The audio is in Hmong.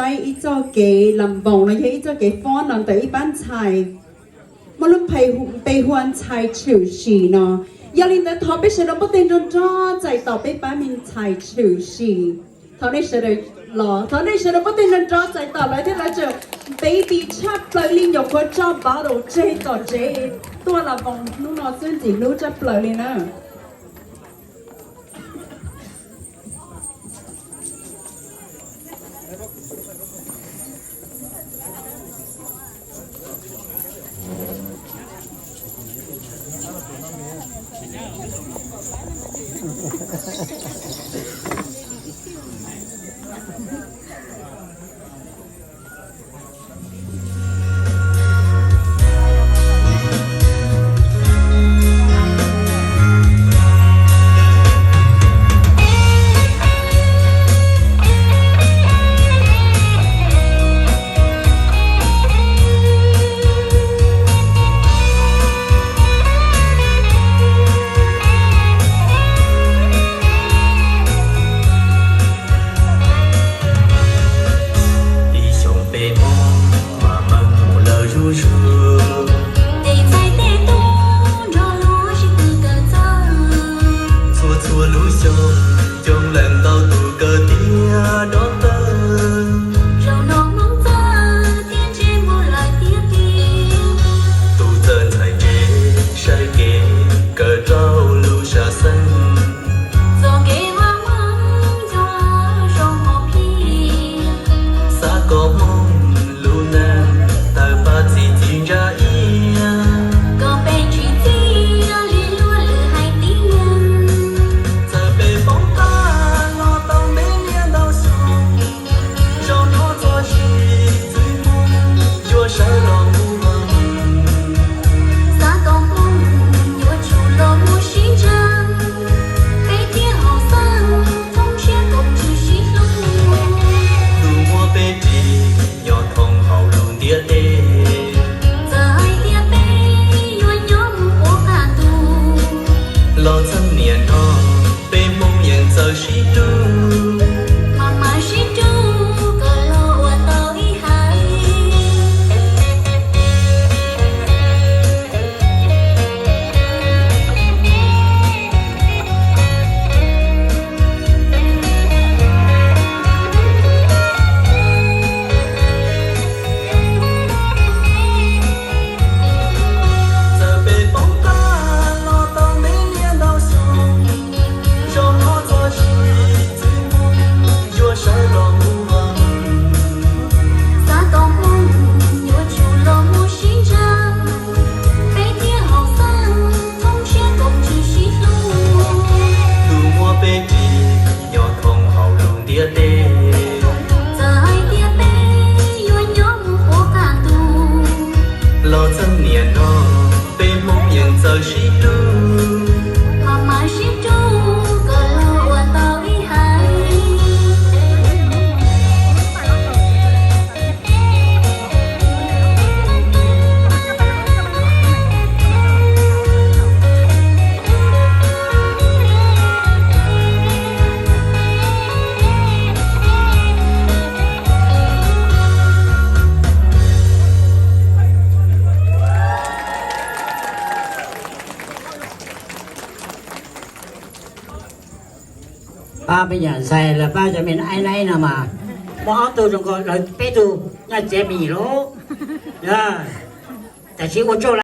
Ib txoj kev las voos no yog ib txoj kev fob no ntawm ib pab ntxhais muaj lub npe hu ua ntxhais tshwm sim no. Yog li ntawd thov peb sawv daws npuaj teg nrog nrog txais tos peb pab me ntxhais tshwm sim. Thov nej sawv daws los, thov nej sawv daws npuaj teg nrog nrog txais tos lawv thiab lawv tseem baby tshaj plaws li nyuam qhuav tso bottle tseg tom tsev tuaj las voos hnub no xwb ntxim hlub tshaj plaws li na. Ib xyoos peb Hmoob mas meej mus lawm zuj zus. Tej ntxhais tej tub nrog luag sib tw kawm txawj. Txhua txhua lub xyoo coob leej ntau tus kawm tiav dob tawg. Zaum no Hmoob txawj thiab ntsej muag lawm tiag tiag. Tus txawj ntxhais tsev saib kev kawm rau lub sam xeeb. Txoj kev vaj meej yog lawv zoo hmo phiaj. Xav kom Hmoob lub neej tawg pab txi txiv ntsa iab. Kom peb tsis txiaj li luag lwm haiv tib neeg. Txawm peb poob qab los tau ntev niaj ntau xyoo. Zaum no txoj sia txwv Hmoob yuav sawv los mus ua. Xav kom Hmoob yuav tsum los mus sib ntseeg. Peb thiaj haum xeeb thoob siab koom tswv sib hlub. Tus muaj peb ris nyob thoob hauv lub ntiaj teb. Txawm hais tias peb yuav nyob mus puag qab ntuj. Los txheej niam no peb Hmoob yeej txawj sib rub. Mam mam sib rub kom luag ua tau ib haiv. Txawm peb poob qab los tau ntev niaj ntau xyoo. Zaum no txoj sia txwv Hmoob yuav sawv los mus ua. Xav kom Hmoob yuav tsum los mus sib ntseeg. Peb thiaj haum xeeb thoob siab koom tswv sib hlub. Tus muaj peb ris nyob thoob hauv lub ntiaj teb. Txawm hais tias peb yuav nyob mus puag qab ntuj. Los txheej niam no peb Hmoob yeej txawj sib rub. Mam mam sib rub kom luag ua tau ib haiv. Pab me nyuam ntxhais los pab cov me aib naib no mas muaj ob tug zoo nkauj, lawv peb tug nyob tsev me nyuam lawm. Tam sim ua tsaug.